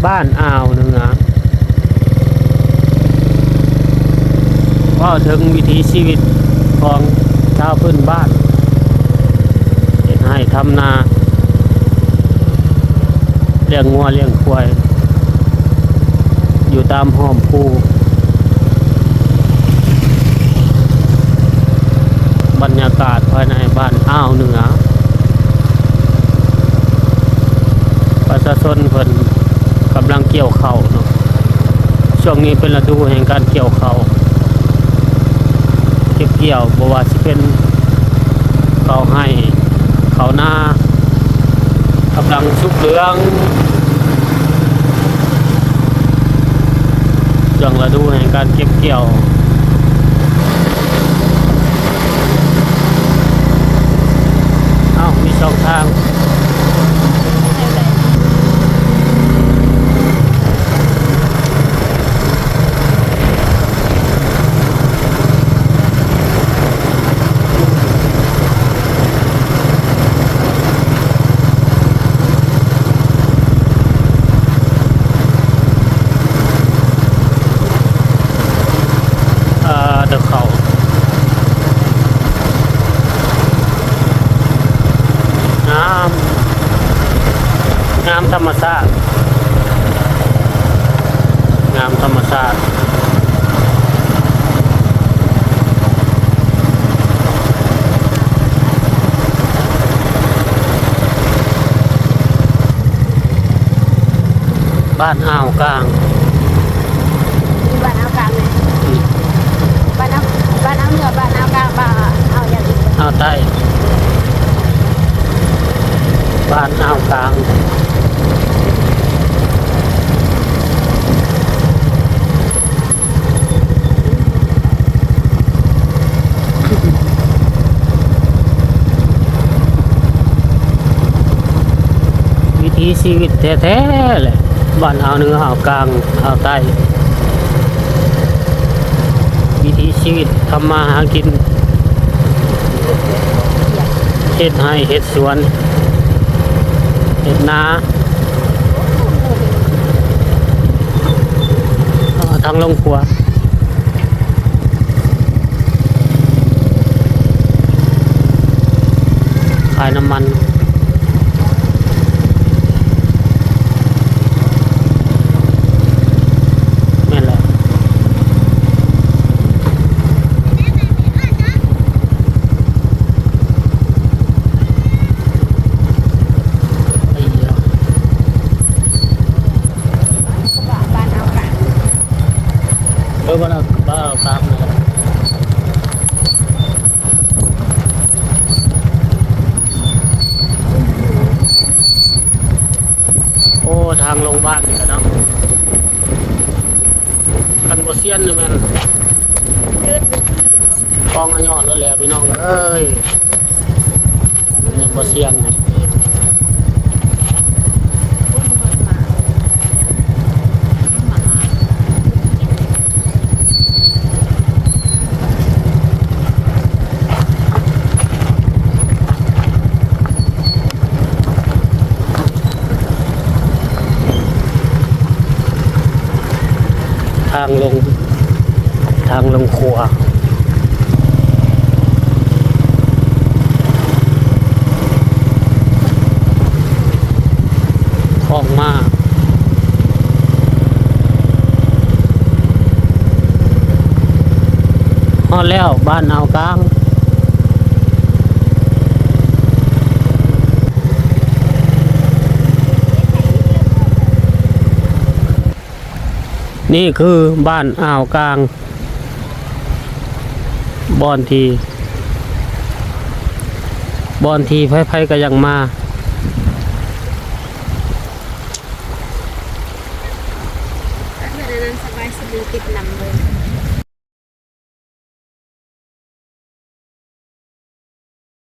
ບ້ານອ່າວເໜືອ ເວົ້າເຖິງວິຖີຊີວິດຂອງຊາວພື້ນບ້ານ ເຮັດໄຮ່ທຳນາ ລ້ຽງງົວລ້ຽງຄວາຍ ຢູ່ຕາມຮ່ອມພູ. ບັນຍາກາດພາຍໃນບ້ານອ່າວເໜືອ ປະຊາຊົນເພິ່ນກຳລັງກ່ຽວເຂົ້າເນາະ. ຊ່ວງນີ້ເປັນລະດູແຫ່ງການກ່ຽວເຂົ້າ ເກັບກ່ຽວ ບໍ່ວ່າຊິເປັນເຂົ້າໄຮ່ ເຂົ້ານາ ກຳລັງສຸກເຫຼືອງ ຊ່ວງລະດູແຫ່ງການເກັບກ່ຽວ. ເອົ້າ ມີສອງທາງ. ເອີ ດອກເຂົ້າ ງາມ ງາມທຳມະຊາດ ງາມທຳມະຊາດ. ບ້ານອ່າວກາງ ບ້ານອ່າວກາງ ບ້ານອ່າວ ບ້ານອ່າວເໜືອ ບ້ານອ່າວກາງ ບ້ານອ່າວຫຍັງອີກ ອ່າວໃຕ້ ບ້ານອ່າວກາງ. ວິຖີຊີວິດແທ້ໆແຫຼະ ບ້ານອ່າວເໜືອ ອ່າວກາງ ອ່າວໃຕ້ ວິຖີຊີວິດທຳມາຫາກິນ ເຮັດໄຮ່ເຮັດສວນ ເຮັດນາ ເອີ ທາງລົງຂົວ ຂາຍນ້ຳມັນ ແມ່ນແຫຼະ. ເອີ ບ້ານ ບ້ານອ່າວກາງ ເອີ ບ້ານອ່າວກາງ ໂອ້ ທາງລົງບ້ານນີ້ລະເນາະ ຄັນບໍ່ຊຽນນີ້ແມ່ນ ກອງອະຍອດໂລດແຫຼະພີ່ນ້ອງເອີຍ ຍັງບໍ່ຊຽນ. ທາງລົງ ທາງລົງຂົວ ອອກມາ ຮອດແລ້ວ ບ້ານອ່າວກາງ. ນີ້ຄືບ້ານອ່າວກາງ ບ່ອນທີ່ ບ່ອນທີ່ໃຜໆກໍຢາກມາ. ສະບາຍສະບາຍຕິດນ້ຳເລີຍ.